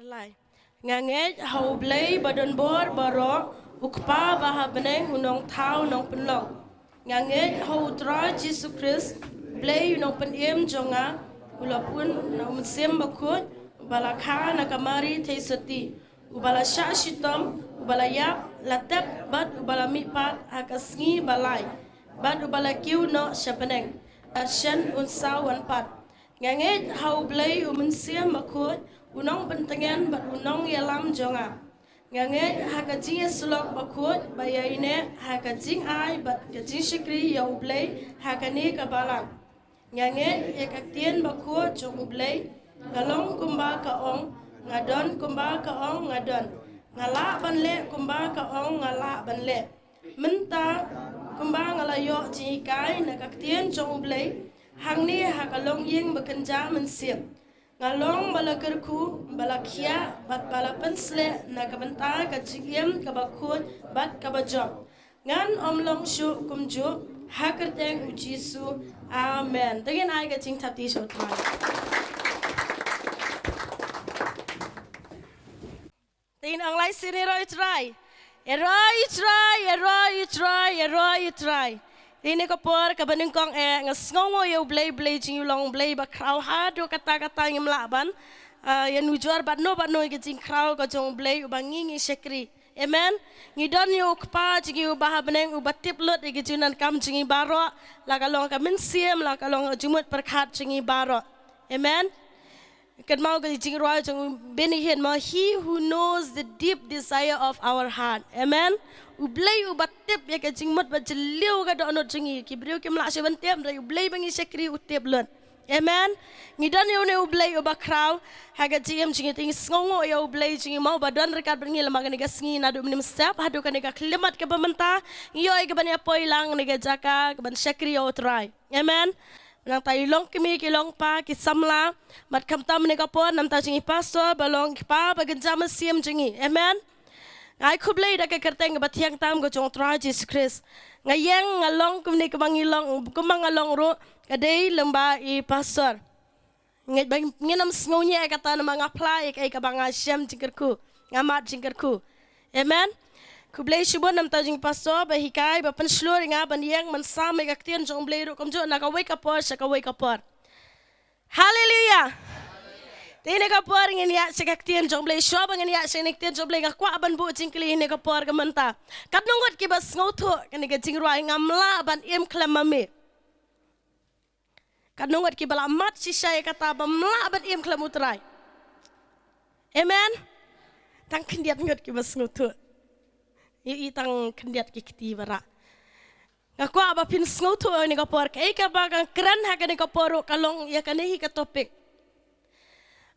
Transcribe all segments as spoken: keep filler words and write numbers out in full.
Lai. Nga ngeit ha U Blei ba don bor baroh, U Kpa ba ha bneng, U Nongthaw Nongpynlong. Nga ngeit ha U Trai Jisu Khrist, U Blei U Nongpynim jong nga, u la pun na U Mynsiem Bakhuid, uba la kha na ka Mari Theisotti, uba la shah shitom, uba la ïap, la tep bad uba la mihpat ha ka sngi ba lai, bad uba la kiew noh sha bneng, bad shen un sa wan pat. Nga ngeit ha U Blei U Mynsiem Bakhuid, U Nongpyntngen bad U Nongïalam jong nga. Nga ngeit ha ka jingïasyllok bakhuid ba ïaineh ha ka jingai bad ka jingshakri ïa U Blei ha kane ka balang. Nga ngeit ïa ka Ktien Bakhuid jong U Blei, ka long kumba ka ong, nga don kumba ka ong nga don, nga lah ban leh kumba ka ong nga lah ban leh. Mynta, kumba nga la ïoh jinghikai na ka Ktien jong U Blei, hangne ha ka longïing ba kynja mynsiem, nga long ba la kyrkhu, ba la khiah, bad ba la pynsleh na ka bynta ka jingim kaba khuid bad kaba jop. Ngan ym long shuh kumjuh, ha ka kyrteng U Jisu. Amen. To ngin ai ka jingthap kti sha U Trai. Te ngin ong lai sien, Ïaroh ïa U Trai. Ïaroh ïa U Trai, ïaroh ïa U Trai, ïaroh ïa U Trai. Te ha kane ka por kaba nyngkong eh nga sngewnguh ïa U Blei, Blei jong ngi u long Blei ba khraw haduh katta katta, ngim lah ban, ah, ïanujor bad no bad no ïa ka jingkhraw ka jong U Blei uba ngi ngi shakri. Amen. Ngi don ïa U Kpa jong ngi uba ha bneng uba tip lut ïa ka jingdonkam jong ngi baroh, la ka long ka mynsiem, la ka long ka jingmut pyrkhat jong ngi baroh. Amen. Kynmaw ka jingrwai jong Benny Hinn mo, "He who knows the deep desire of our heart." Amen. U Blei uba tip ïa ka jingmut ba jylliew ka dohnud jong ngi. Ki briew kim lah shuh ban tip, hynrei U Blei ba ngi shakri u tip lut. Amen. Ngi don ïa une U Blei uba khraw ha ka jingim jong ngi, te ngi sngewnguh ïa U Blei jong ngi mo uba don ryngkat bad ngi lem ha kane ka sngi naduh mynstep haduh kane ka khyllipmat kaba mynta. Ngi ïoh ïa kaban ïa poi lang na ka jaka kaban shakri ïa U Trai. Amen. Nangta i long kmie ki long pa ki samla, bad khamtam ha kane ka por namar jong i pastor ba long i kpa ba kynja mynsiem jong ngi. Amen. Nga ai khublei da ka kyrteng kaba thiang tam ka jong U Trai Jisu Khrist. Nga ïeng nga long kumne kumba ngi long, kumba nga long ruh, ka dei lyngba i pastor. Ngeit ba ngin ym sngew ñiah ïa kata namar nga phla ïa kaei kaba nga shem jingkyrkhu, nga mad jingkyrkhu. Amen. Khublei shibun namar jong i pastor ba hikai, ba pynshlur ïa nga ban ïeng ban sam ïa ka ktien jong U Blei ruh kumjuh na kawei ka por sha kawei ka por. Haleluia. Te ha kane ka por ngin ïaid sha ka ktien jong U Blei, shuwa ba ngin ïaid sha ka ktien jong U Blei nga kwah ban buh jingkylli ha kane ka por ka mynta. Katno ngut kiba sngewthuh kane ka jingrwai, "Ngam lah ban im khlem ma me"? Katno ngut kiba la mad shisha ïa kata, bym lah ban im khlem U Trai? Amen. Tang khyndiat ngut kiba sngewthuh. Ïohi tang khyndiat ki kti ba rah. Nga kwah ba phin sngewthuh ha kane ka por, kaei kaba nga kren ha kane ka por ruh ka long ïa kane hi ka topic.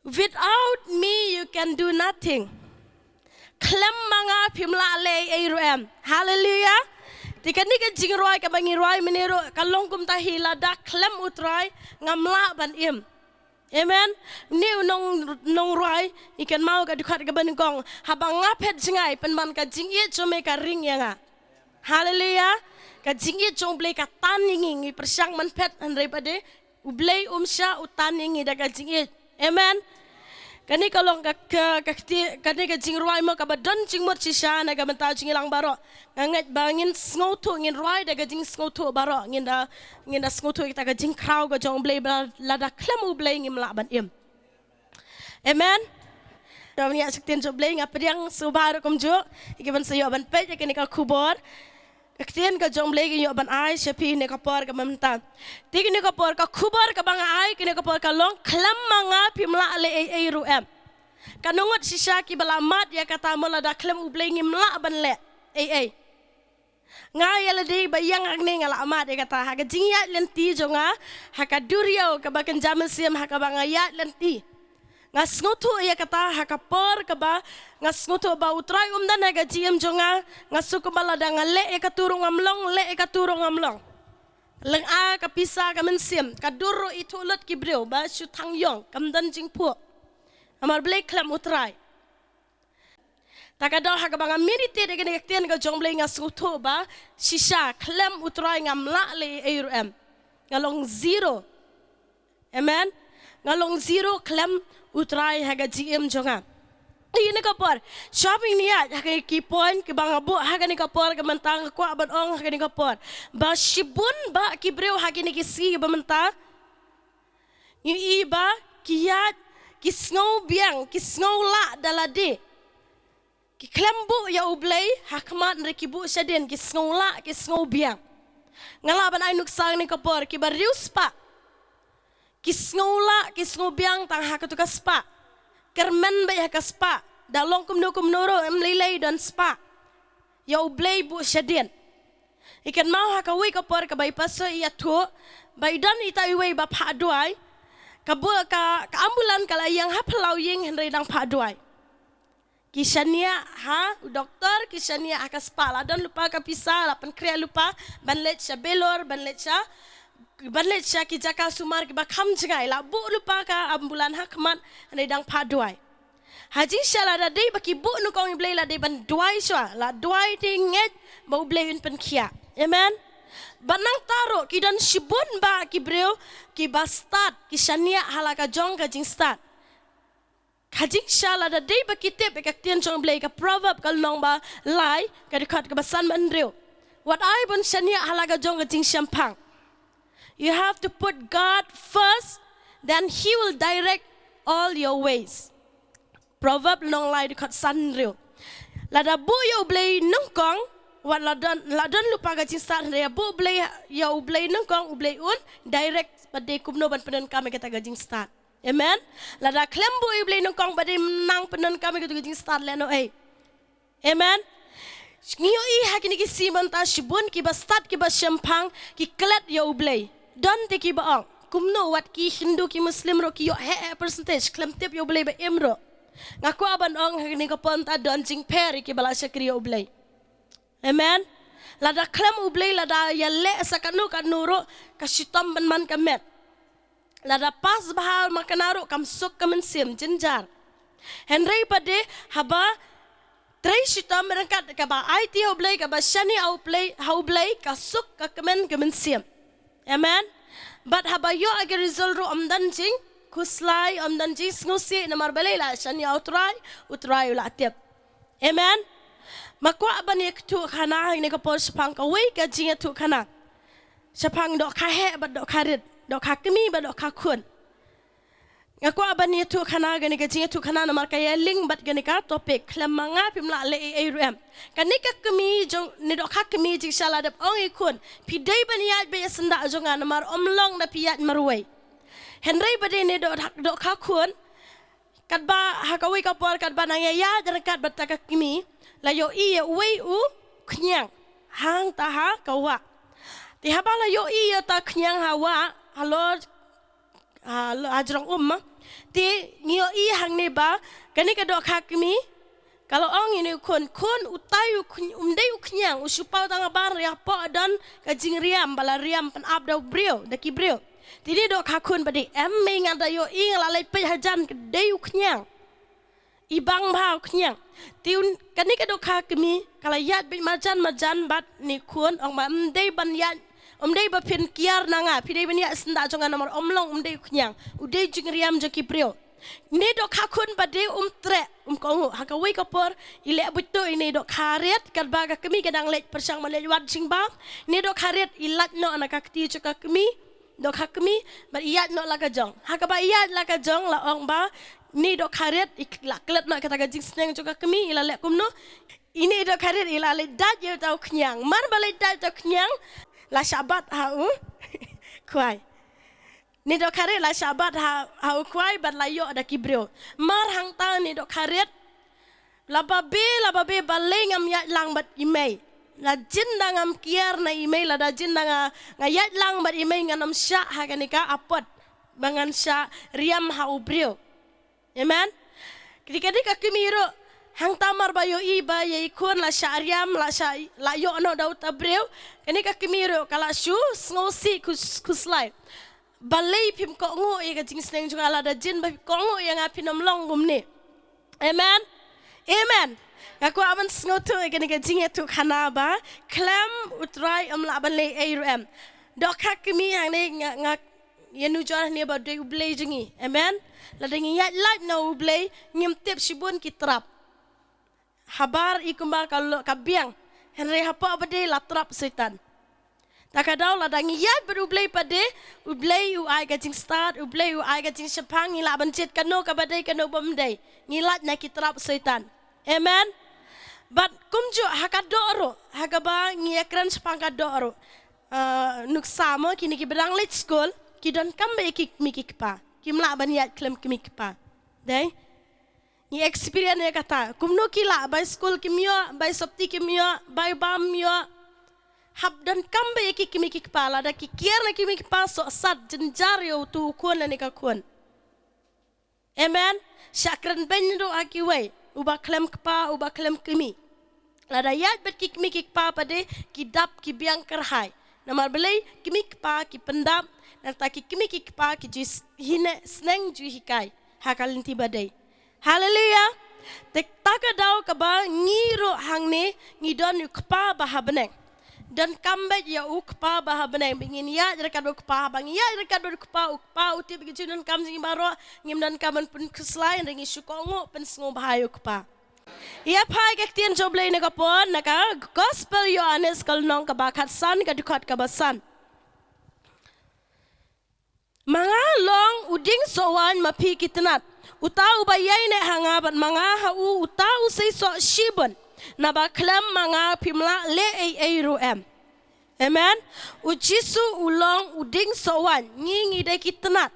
"Without me, you can do nothing." Khlem ma nga phim lah leh ei ei ruh em. Haleluia. Te kane ka jingrwai kaba ngi rwai mynne ruh ka long kumta hi, "Lada khlem U Trai ngam lah ban im." Amen. Une u nong, nongrwai, i kynmaw ka dkhot kaba nyngkong, "Haba nga phet jngai, pynban ka jingïeit jong me ka ring ïa nga." Haleluia. Ka jingïeit jong U Blei ka tan ïa ngi, ngi pyrshang ban phet hynrei pat de U Blei um shah, u tan ïa ngi da ka jingïeit. Amen. Kane ka long ka, ka, ka kti, kane ka jingrwai mo kaba don jingmut shisha na ka bynta jong ngi lang baroh. Nga ngeit ba ngin sngewthuh, ngin rwai da ka jingsngewthuh baroh, ngin da, ngin da sngewthuh ïa kata ka jingkhraw ka jong U Blei ba lada khlem U Blei ngim lah ban im. Amen. Te ban ïaid sha ka ktien jong U Blei, nga pdiang sngewbha ruh kumjuh ïa ki ban sa ïoh ban peit ïa kane ka khubor. Ka ktien ka jong U Blei ka ïoh ban ai sha phi ha kane ka por kaba mynta. Te ha kane ka por ka khubor kaba nga ai ha kane ka por ka long, "Khlem ma nga phim lah leh ei ei ruh em." Katno ngut shisha kiba la mad ïa kata mo, "Lada khlem U Blei ngim lah ban leh ei ei"? Nga ïa lade ba ïeng hangne nga la mad ïa kata ha ka jingïaid lynti jong nga, ha ka duriaw kaba kynja mynsiem ha kaba nga ïaid lynti. Nga sngewthuh ïa kata ha ka por kaba nga sngewthuh ba U Trai um don ha ka jingim jong nga, nga sngew kumba lada nga leh ïa katu ruh ngam long, leh ïa katu ruh ngam long. Lynga ka pisa ka mynsiem, ka dur ruh ithuh lut ki briew ba shu thang ïong, kam don jingphuh. Namar balei? Khlem U Trai. Ta ka daw ha kaba nga meditate ïa kane ka ktien ka jong U Blei nga sngewthuh ba shisha khlem U Trai ngam lah leh ei ei ruh em. Nga long zero. Amen. Nga long zero khlem U Trai ha ka jingim jong nga. Ïa kane ka por, shuwa ba ngin ïaid ha ki point kiba nga buh ha kane ka por, ka mynta nga kwah ban ong ha kane ka por ba shibun bah ki briew ha kine ki sngi ba mynta ngi ïohi ba ki ïaid, ki sngew biang, ki sngew lah da lade. Ki khlem buh ïa U Blei ha khmat, hynrei ki buh shadien, ki sngew lah, ki sngew biang. Nga lah ban ai nuksa ha kane ka por, kiba riewspah ki sngew lah, ki sngew biang tang ha katu ka spah. Kyrmen beit ha ka spah. Da long kumno kumno ruh, em lei lei don spah. Ïa U Blei buh shadien. Ïa kynmaw ha kawei ka por kaba i pastor i ïathuh ba i don ita iwei ba phah duwai. Ka buh ka, ka ambulance ka la ïeng ha phyllaw ïing, hynrei dang phah duwai. Ki shaniah ha u doktor, ki shaniah ha ka spah. La don lypa ka pisa, la pynkhreh lypa ban leit sha Vellore, ban leit sha, ban leit sha ki jaka sumar kiba kham jngai. La buh lypa ka ambulance ha khmat, hynrei dang phah duwai. Ha jingshisha lada dei ba ki buh nyngkong ïa U Blei, la dei ban duwai shuwa, la duwai te ngeit ba U Blei un pynkhiah. Amen. Bad nangta ruh ki don shibun bah ki briew kiba stad, ki shaniah ha la ka jong ka jingstad. Ha jingshisha lada dei ba ki tip ïa ka ktien jong U Blei, ka Proverb ka lynnong ba lai, ka dkhot kaba san bad hynriew. Wat ai ban shaniah ha la ka jong ka jingshemphang. You have to put God first, then He will direct all your ways. Proverb lynnong lai, dkhot san hynriew. Lada buh ïa U Blei nyngkong, wat la don, la don lypa ka jingstad, hynrei buh Blei, ïa U Blei nyngkong, U Blei un direct ba dei kumno ban pyndonkam ïa kata ka jingstad. Amen. Lada khlem buh ïa U Blei nyngkong, ba dei nang pyndonkam ïa kata ka jingstad lehnohei. Amen. Ngi ïohi ha kine ki sngi mynta shibun kiba stad, kiba shemphang, ki klet ïa U Blei. Don te kiba ong, kumno, wat ki Hindu ki Muslim ruh ki ïoh heh heh percentage, khlem tip ïa U Blei ba im ruh. Nga kwah ban ong ha kane ka por mynta don jingpher ïa kiba la shakri ïa U Blei. Amen. Lada khlem U Blei, lada ïaleh sa kano kano ruh, ka shitom ban man ka met. Lada pass bha ma kane ruh, kam suk ka mynsiem, jynjar. Hynrei pat de haba trei shitom ryngkat kaba aiti ha U Blei, kaba shaniah ha U Blei, ha U Blei, ka suk ka kmen ka mynsiem. Amen. Bad haba ïoh ïa ka result ruh ym don jingkhuslai, ym don jingsngewsih, namar balei? La shaniah ha U Trai, U Trai u la tip. Amen. Ma kwah ban ïathuh khana ha kane ka por shaphang kawei ka jingïathuh khana shaphang dohkha heh bad dohkha rit, dohkha kmie bad dohkha khun. Nga kwah ban ïathuh khana ha kane ka jingïathuh khana namar ka ïalink bad kane ka topic. Khlem ma nga phim lah leh ei ei ruh em. Kane ka kmie jong, ne dohkha kmie, jingshisha la dep ong ïa i khun, phi dei ban ïaid beit ïa syndah jong nga namar ym long da phi ïaid marwei. Hynrei pat de ne doh, dohkha khun, katba ha kawei ka por katba nang ïaid ryngkat bad ta ka kmie, la ïohi ïa uwei u khñiang hangta ha ka wah. Te haba la ïohi ïa uta u khñiang ha wah, halor, ha, ha jrong um, te ngi ïohi hangne ba kane ka dohkha kmie ka la ong ïa une u khun, khun, utai u khñ-, um dei u khñiang, u shu paw tang habar, ïa hapoh don ka jingriam ba la riam pynap da u briew, da ki briew. Te une dohkha khun pat de, em mei, nga da ïohi, nga la leit peit hajan, ka dei u khñiang. I bang bha u khñiang. Te un, kane ka dohkha kmie ka la ïaid beit marjan marjan bad une u khun, ong ba ym dei ban ïaid, ym dei ba phin kiar na nga, phi dei ban ïaid syndah jong nga namar ym long, um dei u khñiang, u dei u jingriam jong ki briew. Une dohkha khun pat de um treh, um kohnguh. Ha kawei ka por i leh buit tuh ïa une dohkha rit, katba ka kmie ka dang leit pyrshang ban leit wad jingbam. Une dohkha rit i lait noh na ka kti jong ka kmie, dohkha kmie, bad i ïaid noh la ka jong. Ha kaba i ïaid la ka jong la ong ba une dohkha rit i la klet noh ïa kata ka jingsneng jong ka kmie, i la leh kumno? Une dohkha rit i la leit dait ïa uta u khñiang. Mar ba leit dait uta u khñiang, la shah bat ha u khwai. Une dohkha rit la shah bat ha, ha u khwai bad la ïoh da ki briew. Mar hangta une dohkha rit la babe, la babe, balei ngam ïaid lang bad i mei. La jin da ngam kiar na i mei, lada jin da nga, nga ïaid lang bad i mei ngan ym shah ha kane ka apot ba ngan shah riam ha u briew. Amen. Kane ka kmie ruh, hangta mar ba ïohi ba ïa i khun la shah riam, la shah, la ïoh noh da uta u briew, kane ka kmie ruh ka la shu sngewsih khus-, khuslai. Balei phim kohnguh ïa ka jingsneng jong nga, lada jin ba phi kohnguh ïa nga phin ym long kumne. Amen. Amen. Nga kwah ban sngewthuh ïa kane ka jingïathuh khana ba khlem U Trai ym lah ban leh ei ruh em. Dohkha kmie hangne nga, nga ïanujor hangne ba dei U Blei jong ngi. Amen. Lada ngi ïaid lait na U Blei, ngim tip shibun ki trap. Habar i kumba ka lo-, ka biang. Hynrei hapoh pat de la trap Soitan. Ta ka daw lada ngi ïaid bad U Blei pat de, U Blei u ai ka jingstad, U Blei u ai ka jingshemphang, ngi lah ban jied kano kaba dei kano bym dei. Ngi lait na ki trap Soitan. Amen. Bad kumjuh ha ka doh ruh, ha kaba ngi ïakren shaphang ka doh ruh. Ah, nuksa mo kine kiba dang leit skul, ki donkam bha ïa ki kmie ki kpa. Kim lah ban ïaid khlem kmie kpa. Dei? Ngi experience ïa kata. Kumno ki lah, bai skul kim ïoh, bai sopti kim ïoh, bai bam ïoh. Hap donkam bha ïa ki kmie ki kpa, lada ki kiar na ki kmie ki kpa sohsat jynjar ïa utu u khun lane ka khun. Amen. Shah kren beiñ ruh ha kiwei, uba khlem kpa, uba khlem kmie. Lada ïaid bad ki kmie ki kpa pat de, ki dap ki biang kyrhai. Namar balei? Kmie kpa ki pyndap, nangta ki kmie ki kpa ki ju s-, hine sneng ju hikai. Ha ka lynti ba dei. Haleluya. Te ta ka daw kaba ngi ruh hangne ngi don u Kpa ba ha bneng. Donkam beit ïa u Kpa ba ha bneng, ba ngin ïaid ryngkat bad u Kpa, ba ngin ïaid ryngkat bad u Kpa, u Kpa u tip ïa ki jingdonkam jong ngi baroh, ngim donkam ban pynkhuslai, hynrei ngi shu kohnguh pynsngewbha ïa u Kpa. Ïa phai ka ktien jong U Blei na ka por, na ka Gospel Ïoannis ka lynnong kaba khatsan, ka dkhot kaba san. Ma nga long u dieng sohwaiñ ma phi ki tnat. Uta uba ïaineh ha nga bad ma nga ha u, uta u seisoh shibun. Naba khlem ma nga phim lah leh ei ei ruh em. Amen. U Jisu u long u dieng sohwaiñ, ngi ngi dei ki tnat.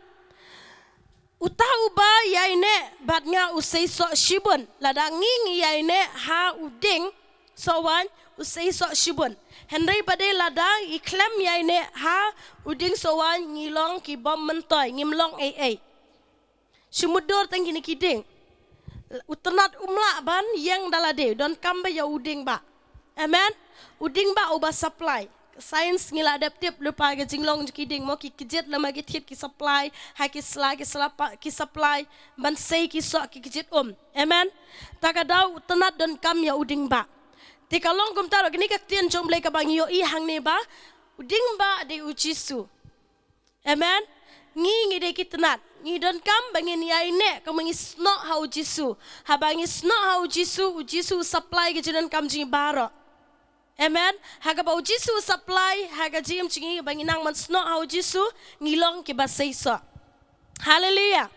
Uta uba ïaineh bad nga u seisoh shibun. Lada ngi ngi ïaineh ha u dieng sohwaiñ u seisoh shibun. Hynrei pat de lada ngi khlem ïaineh ha u dieng sohwaiñ ngi long ki bym myntoi, ngim long ei ei. Shu mutdur tang kine ki dieng. U tnat um lah ban ïeng da lade, donkam bha ïa u dieng bah. Amen. U dieng bah uba supply. Science ngi la dep tip lypa ka jinglong jong ki dieng mo, ki kjit lama ki thied ki supply, ha ki sla, ki sla pa, ki supply ban sei ki soh ki kjit um. Amen. Ta ka daw u tnat donkam ïa u dieng bah. Te ka long kumta ruh kane ka ktien jong U Blei kaba ngi ïohi hangne ba u dieng bah dei u Jisu. Amen. Ngi ngi dei ki tnat. Ngi donkam ba ngin ïaineh kumba ngi snoh ha u Jisu. Haba ngi snoh ha u Jisu, u Jisu u supply ki jingdonkam jong ngi baroh. Amen. Ha kaba u Jisu u supply ha ka jingim jong ngi ba ngi nang ban snoh ha u Jisu, ngi long kiba seisoh. Haleluya.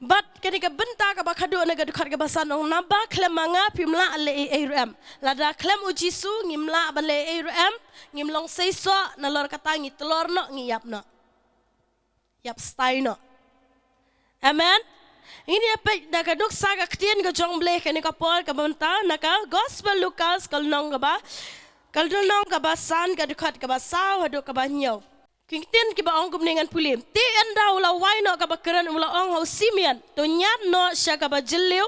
Bad kane ka bynta kaba khadduh na ka dkhot kaba san ong, naba khlem ma nga phim lah leh ei ei ruh em. Lada khlem u Jisu ngim lah ban leh ei ei ruh em, ngim long seisoh, nalor kata ngi tlor noh, ngi ïap noh. Ïap stai noh. Amen. Ngin ïa peit da ka nuksa ka ktien ka jong U Blei kane ka por kaba mynta na ka Gospel Lukas ka lynnong kaba, ka lynnong kaba san ka dkhot kaba saw haduh kaba hynñiew. Ki ktien kiba ong kumne ngan pule. Te ynda u la wai noh kaba kren u la ong ha u Simeon, to ñiad noh sha kaba jylliew,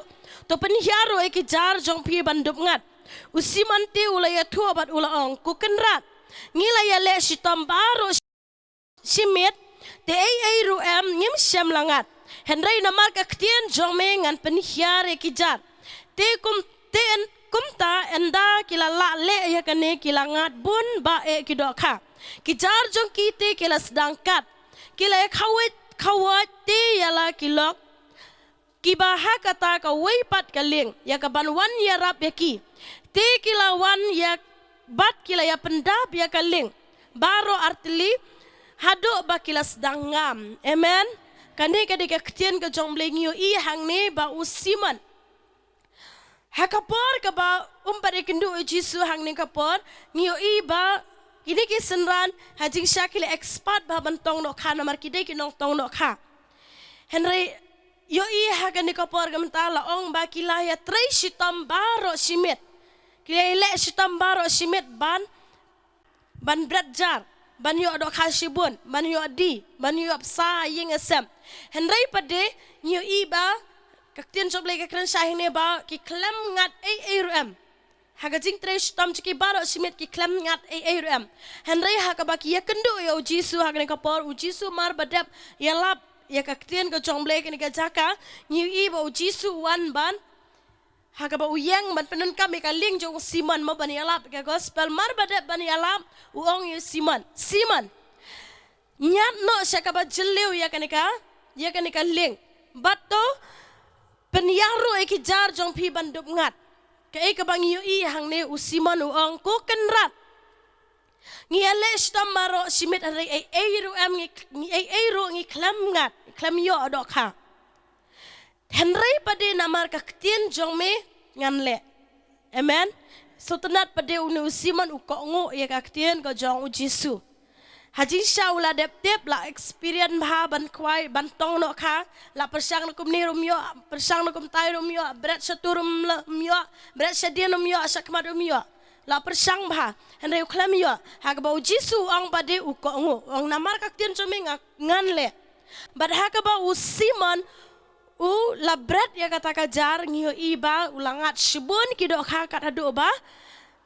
to pynhiar ruh ïa ki jar jong phi ban dup ngat. U Simeon te u la ïathuh bad u la ong, ko Kynrad, ngi la ïaleh shitom baroh shi miet, te ei ei ruh em ngim shym la ngat. Hynrei namar ka ktien jong me ngan pynhiar ïa ki jar. Te kum, te yn, kumta ynda ki la lah leh ïa kane ki la ngat bun bah eh ki dohkha. Ki jar jong ki te ki la sdang kat. Ki la ïa khawait, khawait te ïa la ki lok. Kiba ha kata kawei pat ka lieng, ïa kaban wan ïarap ïa ki. Te ki la wan ïa bad ki la ïa pyndap ïa ka lieng baroh artylli, haduh ba ki la sdang ngam. Amen. Kane ka dei ka ktien ka jong U Blei, ngi ïohi hangne ba u Simeon, ha ka por kaba um pat ïakynduh ïa u Jisu hangne ka por, ngi ïohi ba kine ki synran ha jingshah ki la expert bha ban tong dohkha namar ki dei ki nongtong dohkha. Hynrei ïohi ha kane ka por ka mynta la ong ba ki la ïatrei shitom baroh shi miet. Ki la ïaleh shitom baroh shi miet ban, ban bret jar, ban ïoh dohkha shibun, ban ïoh die, ban ïoh bsa ïing ïa sem. Hynrei pat de ngi ïohi ba ka ktien jong U Blei ka kren shai hangne ba ki khlem ngat ei ei ruh em. Ha ka jingtrei shitom jong ki baroh shi miet ki khlem ngat ei ei ruh em. Hynrei ha kaba ki ïakynduh ïa u Jisu ha kane ka por, u Jisu mar ba dep ïalap ïa ka ktien ka jong U Blei kane ka jaka, ngi ïohi ba u Jisu u wan ban, ha kaba u ïeng ban pyndonkam ïa ka lieng jong u Simeon mo ban ïalap ïa ka gospel, mar ba dep ban ïalap u ong ïa u Simeon, Simeon, Ñiad noh sha kaba jylliew ïa kane ka, ïa kane ka lieng. Bad to pynïar ruh ïa ki jar jong phi ban dup ngat. Kaei kaba ngi ïohi hangne u Simon u ong, ko Kynrad. Ngi ïaleh shitom baroh shi miet hynrei ei ei ruh em ngi, ngi ei ei ruh ngi khlem ngat, khlem ïoh dohkha. Hynrei pat de namar ka ktien jong me ngan leh. Amen. Sngewtynnad pat de une u Simon u kohnguh ïa ka ktien ka jong u Jisu. Ha jingshisha u la dep tip, la experience bha ban khwai, ban tong noh kha, la pyrshang na kumne ruh ym ïoh, pyrshang na kumtai ruh ym ïoh, bret sha tur ruh ym ïoh, bret shadien ruh ym ïoh, sha khmat ruh ym ïoh. La pyrshang bha, hynrei u khlem ïoh. Ha kaba u Jisu u ong pat de u kohnguh, u ong namar ka ktien jong me nga, ngan leh. Bad ha kaba u Simon u la bret ïa kata ka jar, ngi ïohi ba u la ngat shibun ki dohkha kat haduh ba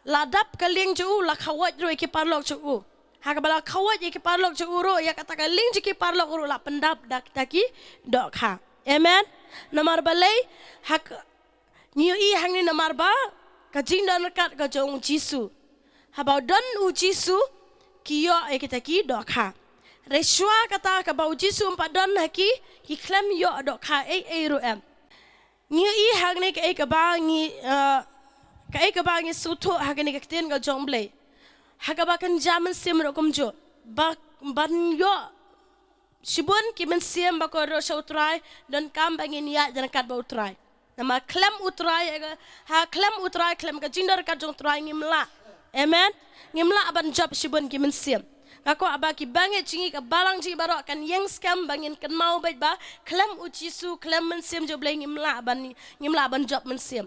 la dap ka lieng jong u, la khawait ruh ïa ki paralok jong u. Ha kaba la khawait ïa ki paralok jong u ruh, ïa kata ka lieng jong ki paralok ruh la pyndap da kita ki dohkha. Amen. Namar balei? Ha ka, ngi ïohi hangne namar ba ka jingdon ryngkat ka jong u Jisu. Haba u don u Jisu, ki ïoh ïa kita ki dohkha. Hynrei shuwa kata kaba u Jisu um pat don ha ki, ki khlem ïoh dohkha ei ei ruh em. Ngi ïohi hangne kaei kaba ngi, eh, kaei kaba ngi sngewthuh ha kane ka ktien ka jong u Blei. Ha kaba kynja mynsiem ruh kumjuh. Ba, ban ïoh shibun ki mynsiem ba kordor sha u Trai, donkam ba ngin ïaid ryngkat bad u Trai. Namar khlem u Trai, eh, ha khlem u Trai, khlem ka jingdon ryngkat jong u Trai ngim lah. Amen. Ngim lah ban jop shibun ki mynsiem. Nga kwah ba ki bangeit jong ngi, ka balang jong ngi baroh kan ïeng skhem ba ngin kynmaw beit ba khlem u Jisu, khlem mynsiem jong u Blei ngim lah ban, ngim lah ban jop mynsiem.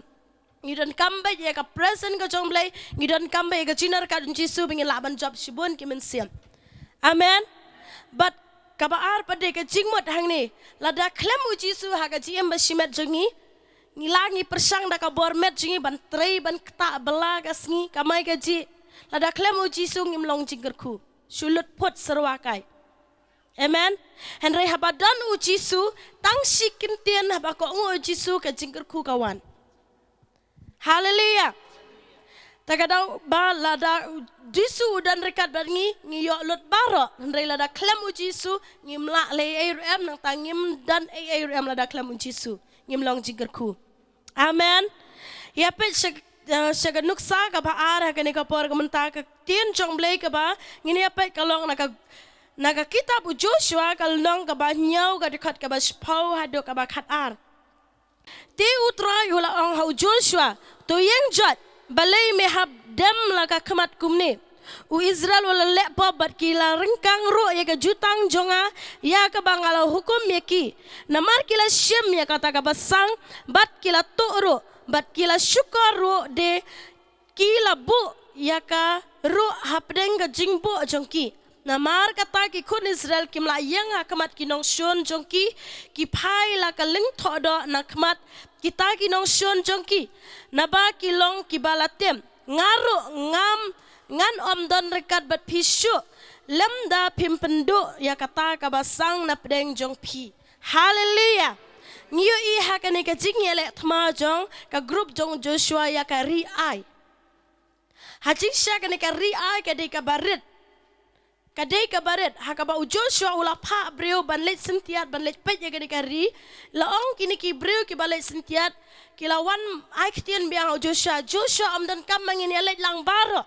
Ngi donkam beit ïa ka presence ka jong u Blei, ngi donkam beit ïa ka jingdon ryngkat jong u Jisu ba ngin lah ban jop shibun ki mynsiem. Amen. Bad kaba ar pat de ka jingmut hangne, lada khlem u Jisu ha ka jingim ba shimet jong ngi, ngi la ngi pyrshang da ka bor met jong ngi ban trei ban ktah bylla ka sngi, kamai kajih. Lada khlem u Jisu ngim long jingkyrkhu. Shu lut phut syrwa kai. Amen. Hynrei haba don u Jisu, tang shi kyntien haba kohnguh u Jisu ka jingkyrkhu ka wan. Haleluya. Ta ka daw ba lada u Jisu u don ryngkat bad ngi, ngi ïoh lut baroh. Hynrei lada khlem u Jisu, ngim lah leh ei ei ruh em, nangta ngim don ei ei ruh em lada khlem u Jisu. Ngim long jingkyrkhu. Amen. Ïa peit sha, eh, sha ka nuksa kaba ar ha kane ka por ka mynta, ka ktien jong u Blei kaba ngin ïa peit ka long na ka, na ka kitab u Joshua ka lynnong kaba hynñiew ka dkhot kaba shiphew haduh kaba khatar. Te u Trai u la ong ha u Joshua, to ïeng jot, balei me hap dem la ka khmat kumne? U Israel u la leh pop bad ki la ryngkang ruh ïa ka jutang jong nga, ïa kaba nga la hukum ïa ki. Namar ki la shim ïa kata ka basang, bad ki la tuh ruh, bad ki la shukor ruh de ki la buh ïa ka ruh hapdeng ka jingbuh jong ki. Namar kata ki khun Israel kim lah ïeng ha khmat ki nongshun jong ki, ki phai la ka lyngthoh doh na khmat kita ki nongshun jong ki. Naba ki long kiba la tim. Nga ruh ngam, ngan ym don ryngkat bad phi shuh, lymda phim pynduh ïa kata ka basang na pdeng jong phi. Haleluya. Ngi ïohi ha kane ka jingïaleh thma jong ka group jong Joshua ïa ka ri Ai. Ha jingshisha kane ka ri Ai ka dei kaba rit. Ka dei kaba rit, ha kaba u Joshua u la phah briew ban leit syntiat, ban leit peit ïa kane ka ri. La ong kine ki briew kiba leit syntiat, ki la wan ai ktien biang ha u Joshua. Joshua, ym donkam ba ngin ïaleit lang baroh.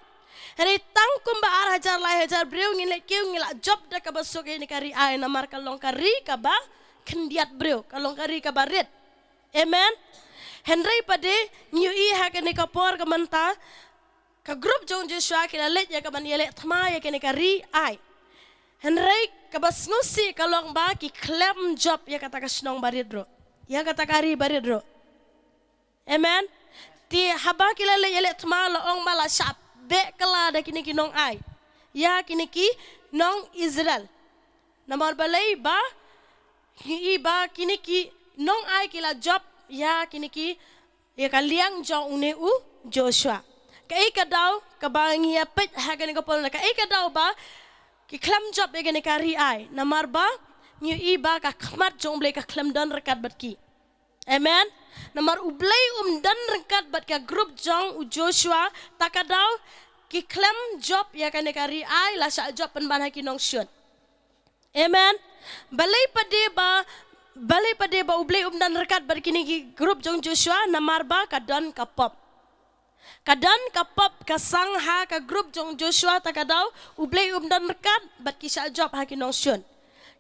Hynrei tang kumba ar hajar lai hajar briew ngin leit kiew, ngi lah jop da kaba suk ïa kane ka ri Ai, namar ka long ka ri kaba khyndiat briew, ka long ka ri kaba rit. Amen. Hynrei pat de ngi ïohi ha kane ka por ka mynta, ka group jong Joshua ki la leit ïa kaban ïaleh thma ïa kane ka ri Ai. Hynrei kaba sngewsih ka long ba ki khlem jop ïa kata ka shnong ba rit ruh, ïa kata ka ri ba rit ruh. Amen. Te haba ki la leit ïaleh thma la ong ba la shah beh kylla da kine ki nong Ai ïa kine ki nong Israel. Namar balei? Ba ngi i ba kine ki nong Ai ki la jop ïa kine ki, ïa ka liang jong une u Joshua. Kaei ka daw kaba ngi ïa peit ha kane ka por, kaei ka daw ba ki khlem jop ïa kane ka ri Ai? Namar ba ngi i ba ka khmat jong u Blei ka khlem don ryngkat bad ki. Amen. Namar u Blei um don ryngkat bad ka group jong u Joshua, ta ka daw ki khlem jop ïa kane ka ri Ai, la shah jop pynban ha ki nongshun. Amen. Balei pat de ba, balei pat de ba U Blei um don ryngkat bad kine ki group jong Joshua? Namar ba ka don ka pop. Ka don ka pop ka sang ha ka group jong Joshua, ta ka daw U Blei um don ryngkat bad ki shah jop ha ki nongshun.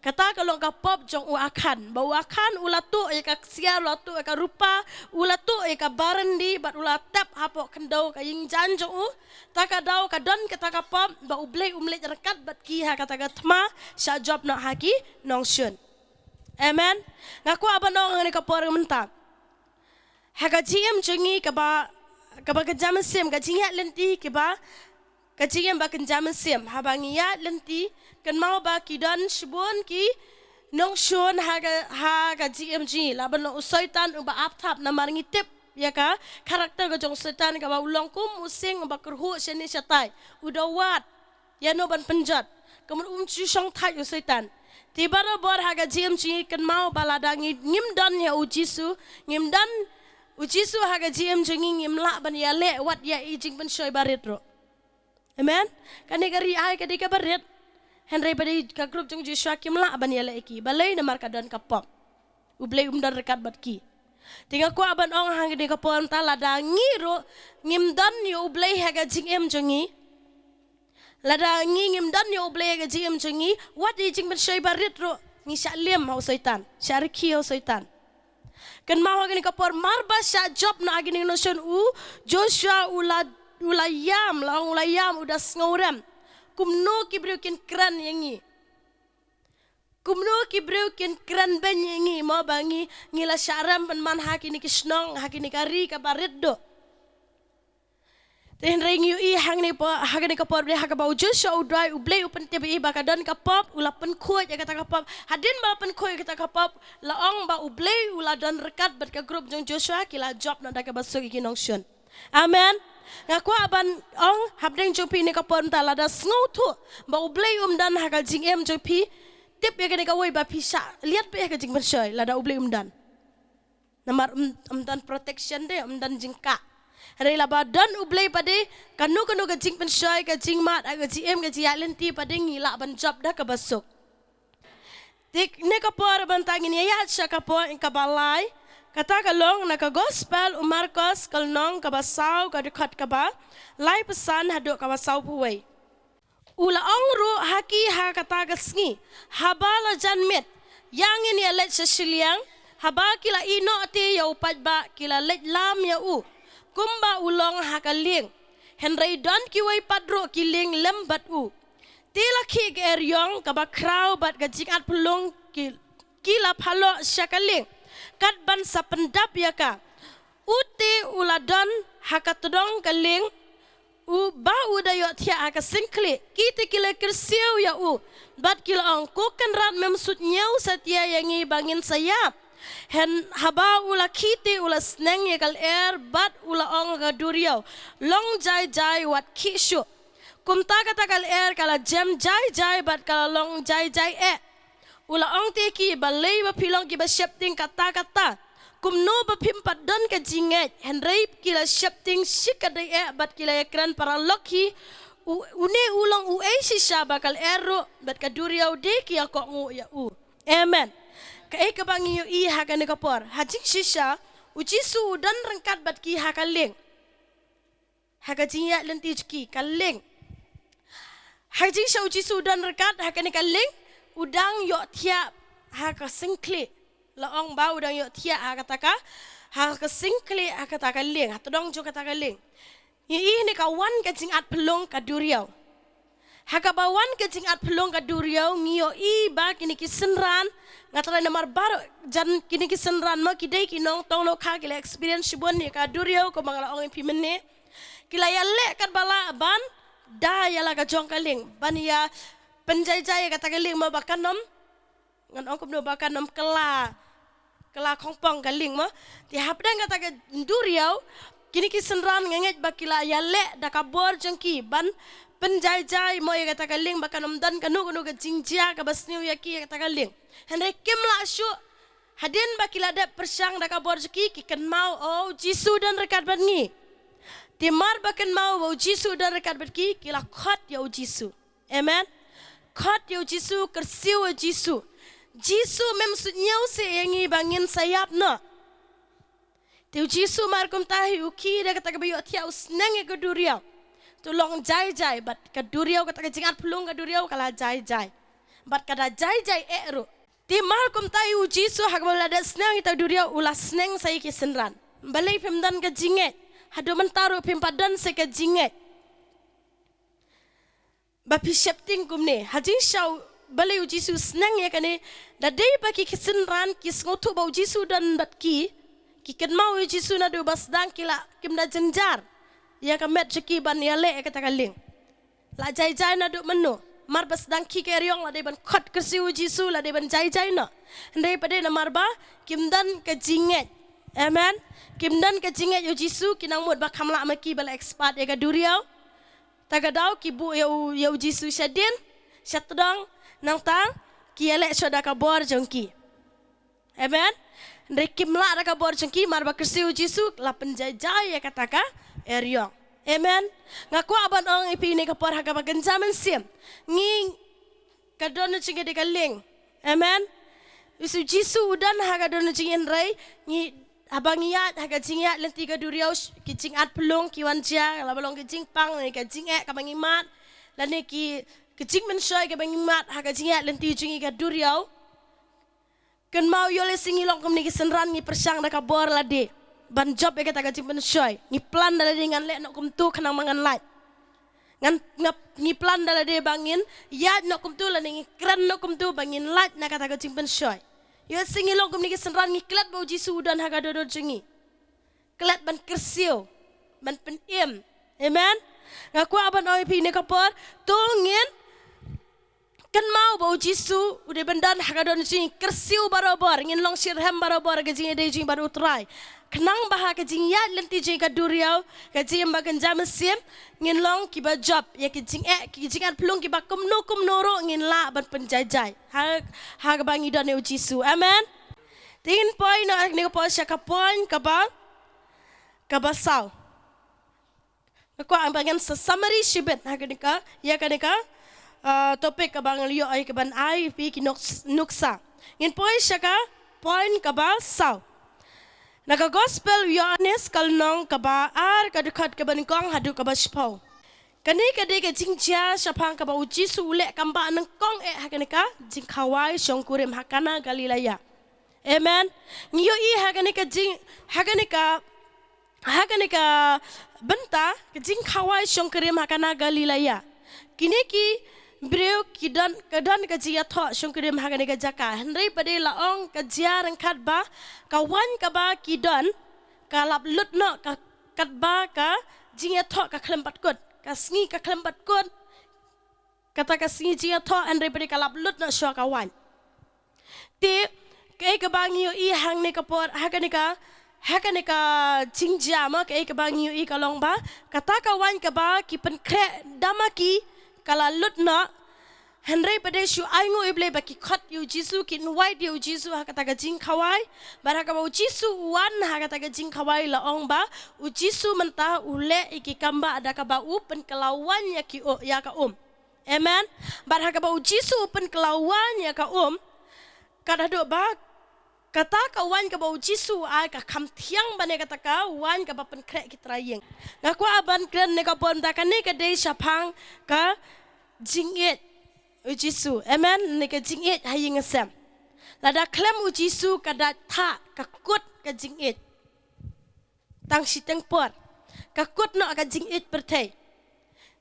Kata ka long ka pop jong u Akhan. Ba u Akhan u la tuh ïa ka ksiar, u la tuh ïa ka rupa, u la tuh ïa ka barandi, bad u la tep hapoh khyndew ka ïing jaiñ jong u. Ta ka daw ka don kata ka pop ba U Blei um leit ryngkat bad ki ha kata ka thma shah jop noh ha ki nongshun. Amen. Nga kwah ban ong ha kane ka por mynta, ha ka jingim jong ngi kaba, kaba kynja mynsiem, ka jingïaid lynti kiba, ka jingim ba kynja mynsiem. Haba ngi ïaid lynti, kynmaw ba ki don shibun ki nongshun ha ka, ha ka jingim jong ngi. Lah ban long u Soitan uba ap thap, namar ngi tip ïa ka character ka jong u Soitan, kaba u long kum u sing uba kyrhuh shane shatai, u da wad ïano ban pynjot. Ka mut um ju shong thait u Soitan. Te barabor ha ka jingim jong ngi, kynmaw ba lada ngi, ngim don ïa u Jisu, ngim don u Jisu ha ka jingim jong ngi, ngim lah ban ïaleh wat ïa i jingpynshoi barit ruh. Amen. Kane ka ri ai ka dei kaba rit. Hynrei pat de ka group jong Joshua kim lah ban ïaleh ïa ki. Balei? Namar ka don ka pop. U Blei um don ryngkat bad ki. Te nga kwah ban ong ha kane ka por mynta, lada ngi ruh ngim don ïa U Blei ha ka jingim jong ngi, lada ngi ngim don ïa U Blei ha ka jingim jong ngi, wat ïa i jingpynshoi barit ruh ngi shah lim ha u Soitan, shah rkhie ha u Soitan. Kynmaw ha kane ka por, mar ba shah jop noh ha kine ki nongshun, u Joshua u la, u la ïam, la ong u la ïam, u da sngewrem. Kumno ki briew kin kren ïa ngi? Kumno ki briew kin kren beiñ ïa ngi, mo, ba ngi, ngi la shah rem pynban ha kine ki shnong, ha kine ka ri kaba rit duh? Te hynrei ngi ïohi hangne, ha kane ka por, ha kaba u Joshua u duwai, U Blei u pyntip ïa i ba ka don ka pop, u la pynkhuid ïa kata ka pop. Hadien ba la pynkhuid ïa kata ka pop, la ong ba U Blei u la don ryngkat bad ka group jong Joshua, ki la jop noh da kaba suk ïa ki nongshun. Amen. Nga kwah ban ong hapdeng jong phi ha kane ka por mynta, lada sngewthuh ba U Blei um don ha ka jingim jong phi, tip ïa kane kawei, ba phi shah liat beit ha ka jingpynshoi lada U Blei um don. Namar um, um don protection de, um don jingkah. Hynrei lada don U Blei pat de, kano kano ka jingpynshoi, ka jingmad, ka jingim, ka jingïaid lynti pat de ngi lah ban jop da kaba suk. Te ha kane ka por mynta ngin ïaid sha ka por kaba lai. Kata ka long na ka Gospel u Markos, ka lynnong kaba saw, ka dkhot kaba laiphew san haduh kaba sawphew wei. U la ong ruh ha ki ha kata ka sngi, haba la jan miet, ïa ngin ïaleit sha shiliang. Haba ki la ïehnoh te ïa u paidbah, ki la leit lam ïa u, kumba u long ha ka lieng. Hynrei don kiwei pat ruh ki lieng lem bad u. Te la khih ka eriong kaba khraw bad ka jingat phyllung, ki, ki la phaloh sha ka lieng, kat ban sa pyndap ïa ka. U te u la don ha ka tdong ka lieng, u ba u da ïohthiah ha ka sing khlieh. Ki te ki la kyrsiew ïa u, bad ki la ong, Ko Kynrad, mem sut ñiew satia ïa ngi ba ngin sa ïap. Hynrei haba u la khie te u la sneng ïa ka lyer, bad u la ong ha ka duriaw, Long jai jai wat khih shuh. Kumta kata ka lyer ka la jem jai jai bad ka la long jai jai eh. U la ong te ïa ki, Balei ba phi long kiba sheptieng katta katta? Kumno ba phim pat don ka jingngeit? Hynrei ki la sheptieng shikatdei eh bad ki la ïakren paralok hi, U, une u long uei shisha ba ka lyer ruh bad ka duriaw de ki ïa kohnguh ïa u. Amen. Kaei kaba ngi ïohi ha kane ka por? Ha jingshisha, u Jisu u don ryngkat bad ki ha ka lieng. Ha ka jingïaid lynti jong ki, ka lieng. Ha jingshisha u Jisu u don ryngkat ha kane ka lieng, u dang ïohthiah ha ka sing khlieh. La ong ba u dang ïohthiah ha kata ka, ha ka sing khlieh, ha kata ka lieng, ha tdong jong kata ka lieng. Ngi ïohi hangne ka wan ka jingat phyllung ka duriaw. Ha kaba wan ka jingat phyllung ka duriaw, ngi ïohi ba kine ki synran, nga tharai namar baroh jan kine ki synran mo ki dei ki nongtong nongkha, ki la experience shibun ïa ka duriaw, kumba nga la ong ïa phi mynne. Ki la ïaleh katba lah ban da ïa la ka jong ka lieng, ban ïa pynjai jai ïa kata ka lieng mo ba kan ym, ngan ong kumno, ba kan ym kylla, kylla khongpong ka lieng mo. Te hapdeng kata ka duriaw, kine ki synran nga ngeit ba ki la ïaleh da ka bor jong ki ban pynjai jai mo ïa kata ka lieng ba kan ym don kano kano ka jingjia kaba sniew ïa ki ïa kata ka lieng. Hynrei kim lah shuh. Hadien ba ki la dep pyrshang da ka bor jong ki, ki kynmaw, O, u Jisu u don ryngkat bad ngi. Te mar ba kynmaw ba u Jisu u don ryngkat bad ki, ki la khot ïa u Jisu. Amen. Khot ïa u Jisu, kyrsiew ïa u Jisu. Jisu, mem suidñiew seh ïa ngi ba ngin sa ïap noh. Te u Jisu mar kumta hi u khie da kata kaba ïohthiah, u sneng ïa ka duriaw. Te u long jai jai, bad ka duriaw, kata ka jingat phyllung ka duriaw ka la jai jai. Bad ka da jai jai eh ruh. Te mar kumta hi u Jisu ha kaba u la da sneng ïa kata ka duriaw, u la sneng sa ïa ki synran. Balei phim don ka jingngeit? Haduh mynta ruh phim pat don seh ka jingngeit. Ba phi sheptieng kumne, ha jingshisha balei u Jisu u sneng ïa kane, da dei ba ki synran ki sngewthuh ba u Jisu u don bad ki, ki kynmaw ïa u Jisu naduh ba sdang, ki la, kim da jynjar ïa ka met jong ki ban ïaleh ïa kata ka lieng. La jai jai naduh mynno? Mar ba sdang khie ka eriong la dei ban khot kyrsiew ïa u Jisu, la dei ban jai jai noh. Hynrei pat dei namar ba kim don ka jingngeit. Amen. Kim don ka jingngeit ïa u Jisu, ki nang mut ba kham lah ma ki ba la expert ïa ka duriaw. Ta ka daw ki buh ïa u, ïa u Jisu shadien, shatdong, nangta ki ïaleh shuwa da ka bor jong ki. Amen. Hynrei kim lah da ka bor jong ki, mar ba kyrsiew ïa u Jisu, la pynjai jai ïa kata ka eriong. Amen. Nga kwah ban ong ïa phi ïa kane ka por ha kaba kynja mynsiem. Ngi, ka dohnud jong ngi dei ka lieng. Amen. U Jisu u don ha ka dohnud jong ngi, hynrei ngi, haba ngi ïaid ha ka jingïaid lynti ka duriaw, ki jingat phyllung ki wan jia, laba long ki jingpang, lane ka jingeh kaba ngi mad, lane ki, ki jingpynshoi kaba ngi mad ha ka jingïaid lynti jong ngi ka duriaw. Kynmaw ïoh lehse ngi long kumne ki synran, ngi pyrshang da ka bor lade ban jop ïa kata ka jingpynshoi. Ngi plan da lade ngan leh noh kumto khnang ba ngan lait. Ngan, ngan, ngi plan da lade ba ngin ïaid noh kumto, lane ngi kren noh kumto ba ngin lait na kata ka jingpynshoi. Ïoh lehse ngi long kumne ki synran, ngi klet ba u Jisu u don ha ka dohnud jong ngi. Klet ban kyrsiew, ban pynim. Amen. Nga kwah ban ong ïa phi ïa kane ka por, to ngin kynmaw ba u Jisu u dei ban don ha ka dohnud jong ngi, kyrsiew barabor, ngin long shitrhem barabor ha ka jingïadei jong ngi bad u Trai. Khnang ba ha ka jingïaid lynti jong ngi ka duriaw, ka jingim ba kynja mynsiem, ngin long kiba jop ïa ki jingeh, ki jingat phyllung kiba kumno kumno ruh ngin lah ban pynjai jai. Ha, ha kaba ngi don ïa u Jisu. Amen. Te ngin poi noh ha kane ka por sha ka point kaba, kaba saw. Nga kwah ba ngan sa summary shibit ha kane ka, ïa kane ka, ah, topic kaba nga la ïoh ïa kaban ai ïa phi ki nuk-, nuksa. Ngin poi sha ka point kaba saw. Na ka gospel u Ïoannis ka lynnong kaba ar, ka dkhot kaba nyngkong haduh kaba shiphew. Kane ka dei ka jingjia shaphang kaba u Jisu u leh kam ba nyngkong eh ha kane ka jingkhawai shongkurim ha Kana Galilea. Amen. Ngi ïohi ha kane ka jing, ha kane ka, ha kane ka bynta ka jingkhawai shongkurim ha Kana Galilea. Kine ki briew ki don, ka don ka jingïathoh shongkurim ha kane ka jaka. Hynrei pat dei la ong ka jia ryngkat ba ka waiñ kaba ki don ka lap lut noh, ka, katba ka jingïathoh ka khlem pat kut. Ka sngi ka khlem pat kut. Kata ka sngi jingïathoh, hynrei pat dei ka lap lut noh shuwa ka waiñ. Te kaei kaba ngi ïohi hangne ka por, ha kane ka, ha kane ka jingjia mo, kaei kaba ngi ïohi ka long ba kata ka waiñ kaba ki pynkhreh da ma ki ka la lut noh. Hynrei pat dei shu ainguh ïa U Blei ba ki khot ïa U Jisu, ki invite ïa U Jisu ha kata ka jingkhawai. Bad ha kaba U Jisu u wan ha kata ka jingkhawai, la ong ba U Jisu mynta u leh ïa ki kam ba da kaba u pynkylla waiñ ïa ki u-, ïa ka um. Amen. Bad ha kaba U Jisu u pynkylla waiñ ïa ka um, kat haduh ba kata ka waiñ kaba U Jisu u ai ka kham thiang ban ïa kata ka waiñ kaba pynkhreh ki trai ïing. Nga kwah ban kren ne ka por mynta, kane ka dei shaphang ka jingïeit U Jisu. Amen. Ne ka jingïeit ha ïing ha sem. Lada khlem U Jisu ka dait thah, ka kut ka jingïeit. Tang shiteng por ka kut noh ka jingïeit pyrthei.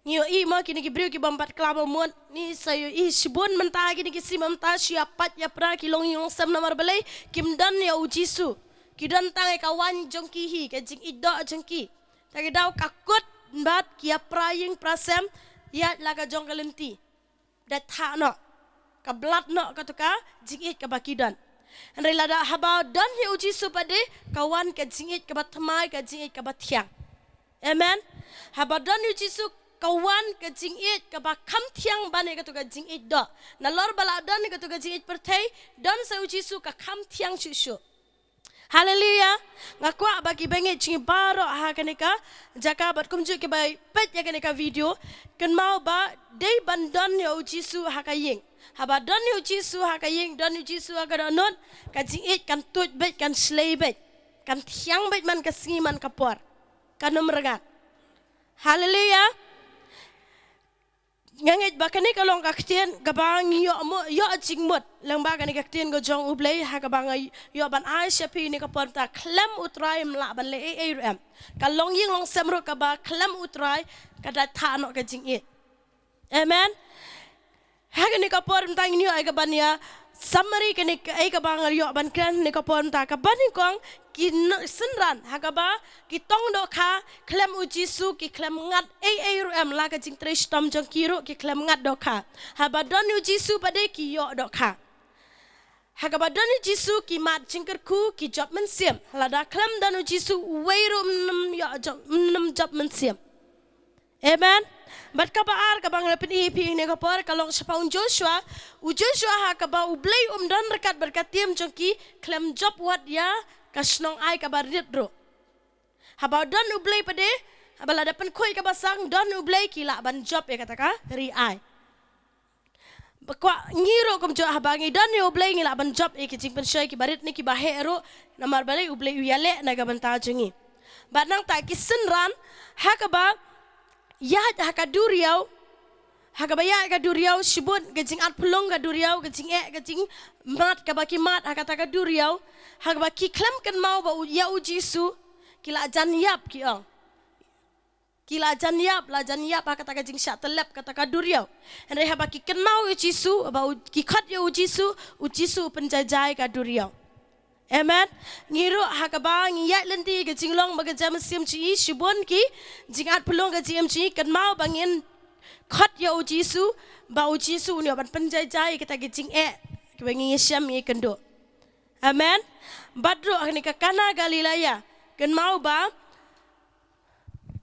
Ngi ïohi mo kine ki briew ki bym pat kylla ba mut, ngi sa ïohi shibun mynta kine ki sngi mynta shu ïa pait ïa pra ki longïing longsem, namar balei? Kim don ïa U Jisu. Ki don tang ïa ka waiñ jong ki hi, ka jingïeit doh jong ki. Ta ki daw ka kut bad ki ïa pra ïing pra sem, ïa la ka jong ka lynti. Dait thah noh, ka blad noh kato ka jingïeit kaba ki don. Hynrei lada haba don ïa U Jisu pat dei, ka wan ka jingïeit kaba thymmai, ka jingïeit kaba thiang. Amen. Haba don ïa U Jisu ka wan ka jingïeit kaba kham thiang ban ïa kato ka jingïeit doh. Nalor ba la don ïa kato ka jingïeit pyrthei, don sa U Jisu ka kham thiang shuh shuh. Haleluya. Nga kwah ba ki bangeit jong ngi baroh ha kane ka jaka bad kumjuh ki ba peit ïa kane ka video, kynmaw ba dei ban don ïa u Jisu ha ka ïing. Haba don ïa u Jisu ha ka ïing, don ïa u Jisu ha ka dohnud, ka jingïeit kan tuid beit, kan shlei beit, kan thiang beit man ka sngi man ka por. Kan ym rngat. Haleluya. Nga ngeit ba kane ka long ka ktien kaba ngi ïoh mo-, ïoh jingmut lyngba kane ka ktien ka jong U Blei, ha kaba nga ïoh ban ai sha phi ïa kane ka por mynta, khlem U Trai ym lah ban leh ei ei ruh em. Ka longïing longsem ruh kaba khlem U Trai ka dei thah noh ka jingïeit. Amen. Ha kane ka por mynta ngin ïoh ïa kaban ïa summary kane ka, ïa kaba nga ïoh ban kren ha kane ka por mynta, kaba nyngkong, ki n-, synran ha kaba ki tong dohkha khlem U Jisu ki khlem ngat ei ei ruh em, la ka jingtrei shitom jong ki ruh ki khlem ngat dohkha. Haba don U Jisu pat de ki ïoh dohkha. Ha kaba don U Jisu ki mad jingkyrkhu, ki jop mynsiem. Lada khlem don U Jisu uwei ruh ym nym ïoh jop, ym nym jop mynsiem. Amen. Bad kaba ar kaba nga la pyni ïa phi ha kane ka por ka long shaphang u Joshua. U Joshua ha kaba U Blei um don ryngkat bad ka team jong ki, khlem jop wat ïa ka shnong Ai kaba rit ruh. Haba don U Blei pat de, haba lada pynkhuid ka basang don U Blei, ki lah ban jop ïa kata ka ri Ai. Ba kwah ngi ruh kumjuh, haba ngi don ïa U Blei ngi lah ban jop ïa ki jingpynshoi kiba rit ne kiba heh ruh, namar balei? U Blei u ïaleh na ka bynta jong ngi. Bad nangta ki synran ha kaba ïaid ha ka duriaw, ha kaba ïaid ha ka duriaw, shibun ka jingat pynlong ka duriaw, ka jingeh, ka jingmad kaba ki mad ha kata ka duriaw, ha kaba ki khlem kynmaw ba u, ïa U Jisu, ki la jan ïap, ki ong. Ki la jan ïap, la jan ïap ha kata ka jingshah tyllep kata ka duriaw. Hynrei haba ki kynmaw ïa U Jisu, ba u, ki khot ïa U Jisu, U Jisu u pynjaijai ka duriaw. Amen. Ngi ruh ha kaba ngi ïaid lynti ka jinglong bad ka jingim mynsiem jong ngi, shibun ki jingat pynlong ka jingim jong ngi, kynmaw ba ngin khot ïa U Jisu, ba U Jisu un ïoh ban pynjaijai ïa kita ki jingeh kiba ngi ïashem ïakynduh. Amen. Bad ruh ha kane ka Kana Galilea, kynmaw ba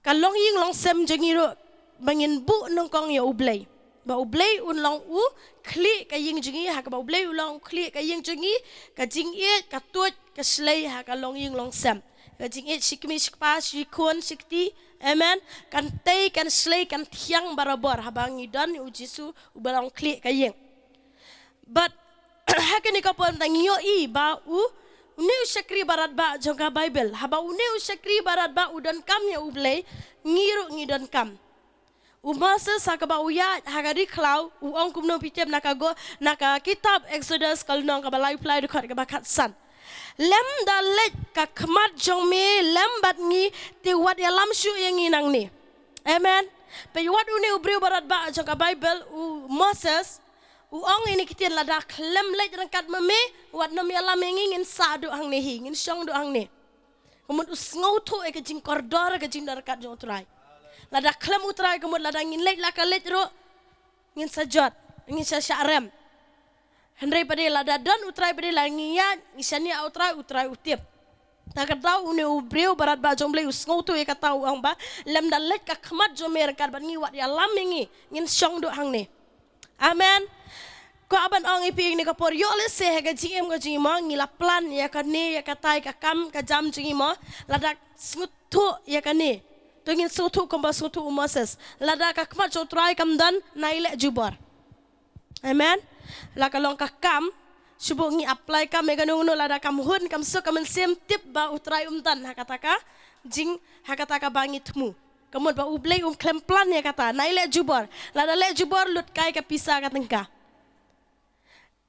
ka longïing longsem jong ngi ruh, ba ngin buh nyngkong ïa U Blei. Ba U Blei un long u khlieh ka ïing jong ngi, ha kaba U Blei u long u khlieh ka ïing jong ngi, ka jingïeit ka tuid ka shlei ha ka longïing longsem. Ka jingïeit shi kmie shi kpa, shi khun shi kti. Amen. Kan tei, kan shlei, kan thiang barabor haba ngi don ïa U Jisu uba long u khlieh ka ïing. Bad ha kane ka por mynta ngi ïohi ba u, une u shakri baratbah jong ka Baibl, haba une u shakri baratbah u donkam ïa U Blei, ngi ruh ngi donkam. U Moses ha kaba u ïaid ha ka ri khlaw, u ong kumno, phi tip na ka go-, na ka kitab Exodus ka lynnong kaba laiphew lai, dkhot kaba khatsan: Lem da leit ka khmat jong me lem bad ngi, te wat ïalam shuh ïa ngi nangne. Amen. Peit, wat une u briew baratbah jong ka Baibl, u Moses, u ong ïa kine ki ktien: Lada khlem leit ryngkat ma me, wat nym ïalam ïa ngi, ngin sah duh hangne hi, ngin shong duh hangne. Ka mut u sngewthuh ïa ka jingkordor, ka jingdon ryngkat jong U Trai. Lada khlem U Trai, ka mut lada ngin leit la ka leit ruh, ngin sa jot, ngin sa shah rem. Hynrei pat de lada don U Trai pat de, la ngi ïaid, ngi shaniah ha U Trai, U Trai u tip. Ta ka daw une u briew baratbah jong U Blei u sngewthuh ïa kata, u ong ba: Lem da leit ka khmat jong me ryngkat bad ngi, wat ïalam ïa ngi, ngin shong duh hangne. Amen. Kwah ban ong ïa phi ha kane ka por, ïoh lehse ha ka jingim ka jong ngi mo, ngi la plan ïa kane ïa katai ka kam ka jam jong ngi mo, lada sngewthuh ïa kane, to ngin sngewthuh kumba sngewthuh u Moses: Lada ka khmat jong U Trai kam don, nai leh jubor. Amen. La ka long ka kam, shu buh ngi apply kam ïa kano kano, lada kam hun, kam suk ka mynsiem, tip ba U Trai um don ha kata ka jing, ha kata kaba ngi thmu. Ka mut ba U Blei um khlem plan ïa kata, nai leh jubor. Lada leh jubor, lut kai ka pisa ka tyngka.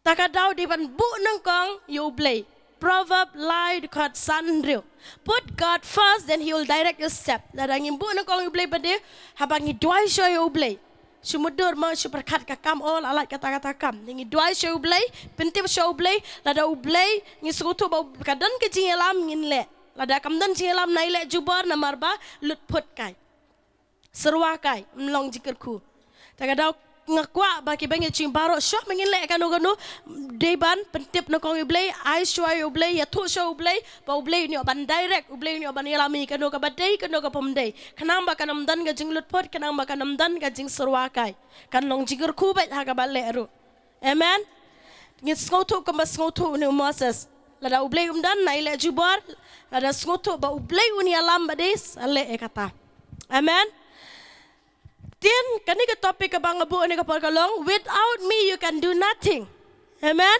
Ta ka daw dei ban buh nyngkong ïa U Blei. Proverb lai, dkhot san hynriew: Put God first, then he will direct your step. Lada ngim buh nyngkong ïa U Blei pat de, haba ngi duwai shuwa ïa U Blei, shu mutdur mo, shu pyrkhat ka kam, o, la lait kata kata kam. Ngi duwai sha U Blei, pyntip sha U Blei, lada U Blei, ngi sngewthuh ba ka don ka jingïalam, ngin leh. Lada kam don jingïalam, nai leh jubor, namar ba lut phut kai. Syrwa kai, ym long jingkyrkhu. Ta ka daw nga kwah ba ki bangeit jong ngi baroh, shuwa ba ngin leh kano kano, dei ban pyntip nyngkong ïa U Blei, ai shuwa ïa U Blei, ïathuh sha U Blei, ba U Blei un ïoh ban direct, U Blei un ïoh ban ïalam ïa kano kaba dei, kano kaba ym dei. Khnang ba kan ym don ka jinglut phut, khnang ba kan ym don ka jingsyrwa kai. Kan long jingkyrkhu beit ha kaba leh ruh. Amen. Ngin sngewthuh kumba sngewthuh une u Moses. Lada U Blei um don, nai leh jubor. Lada sngewthuh ba U Blei un ïalam bad dei, sa leh ïa kata. Amen. Tin, kane ka topic kaba nga buh ïa kane ka por ka long, "Without me you can do nothing." Amen.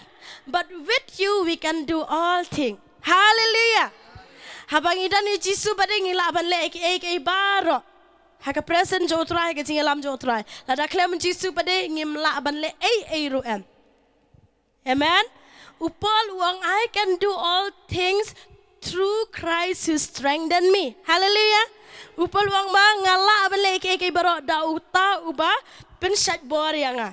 "But with you we can do all thing." Hallelujah. Haba ngi don ïa u Jisu bad dei ngi lah ban leh kiei kiei baroh. Ha ka presence jong U Trai, ha ka jingïalam jong U Trai. Lada khlem u Jisu bad dei ngim lah ban leh ei ei ruh em. Amen. U Paul u ong, "I can do all things through Christ who strengthen me." Hallelujah. U Paul u ong ba nga lah ban leh kiei kiei baroh da uta uba pynshait bor ïa nga.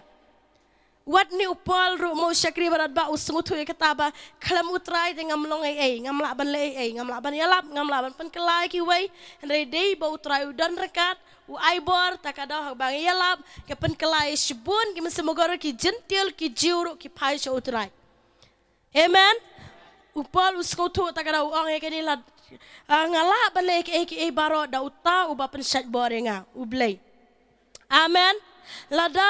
Wat ne u Paul ruh mo shakri barat ba u sngewthuh ïa kata ba khlem U Trai te ngam long ei ei, ngam lah ban leh ei ei, ngam lah ban ïalap, ngam lah ban pynkylla ïa kiwei. Hynrei dei ba U Trai u don ryngkat, u ai bor, ta ka daw haba ngi ïalap, ka pynkylla ïa shibun ki mynsiem mugor, ki Jentil, ki Jiw ruh ki phai sha U Trai. Amen. U Paul u sngewthuh ta ka daw u ong ïa kane la, ah, nga lah ban leh kiei kiei baroh da uta uba pynshait bor ïa nga, U Blei. Amen. Lada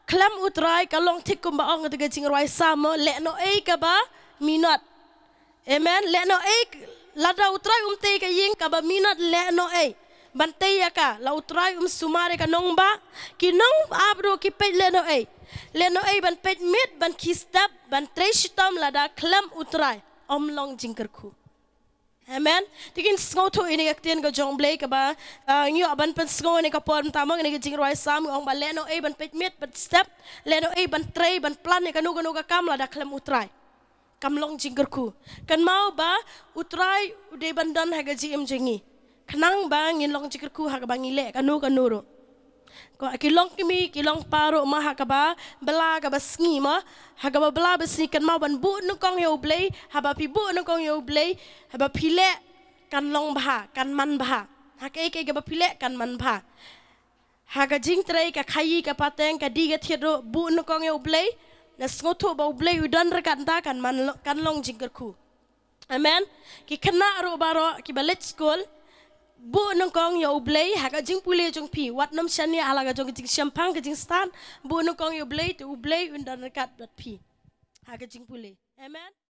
khlem U Trai ka long thik kumba ong ta ka jingrwai Salm, leh noh ei kaba minot. Amen. Leh noh ei, lada U Trai um tei ka ïing kaba minot leh noh ei ban tei ïa ka, la U Trai um sumar ïa ka nongbah, ki nongap ruh ki peit leh noh ei. Leh noh ei ban peit miet, ban khie step, ban trei shitom lada khlem U Trai ym long jingkyrkhu. Amen. Te ngin sngewthuh ïa kane ka ktien ka jong U Blei kaba, ah, ngi ïoh ban pynsngew ïa kane ka por mynta mo, ïa kane ka jingrwai Salm, ong ba leh noh ei ban peit miet, ban step, leh noh ei ban trei, ban plan ïa kano kano ka kam lada khlem U Trai. Kam long jingkyrkhu. Kynmaw ba U Trai u dei ban don ha ka jingim jong ngi. Khnang ba ngin long jingkyrkhu ha kaba ngi leh kano kano ruh. Ko, ki long kmie, ki long kpa ruh mo ha kaba bylla kaba sngi mo. Ha kaba bylla ba sngi kynmaw ban buh nyngkong ïa U Blei, haba phi buh nyngkong ïa U Blei, haba phi leh kan long bha, kan man bha. Ha kaei kaei kaba phi leh kan man bha. Ha ka jingtrei, ka khaïi, ka pateng, ka die ka thied ruh, buh nyngkong ïa U Blei. Nga sngewthuh ba U Blei u don ryngkat, nda kan man lo-, kan long jingkyrkhu. Amen. Ki khynnah ruh baroh kiba leit skul, buh nyngkong ïa U Blei ha ka jingpule jong phi. Wat nym shaniah ha la ka jong ka jingshemphang ka jingstad, buh nyngkong ïa U Blei, te U Blei un don ryngkat bad phi ha ka jingpule. Amen.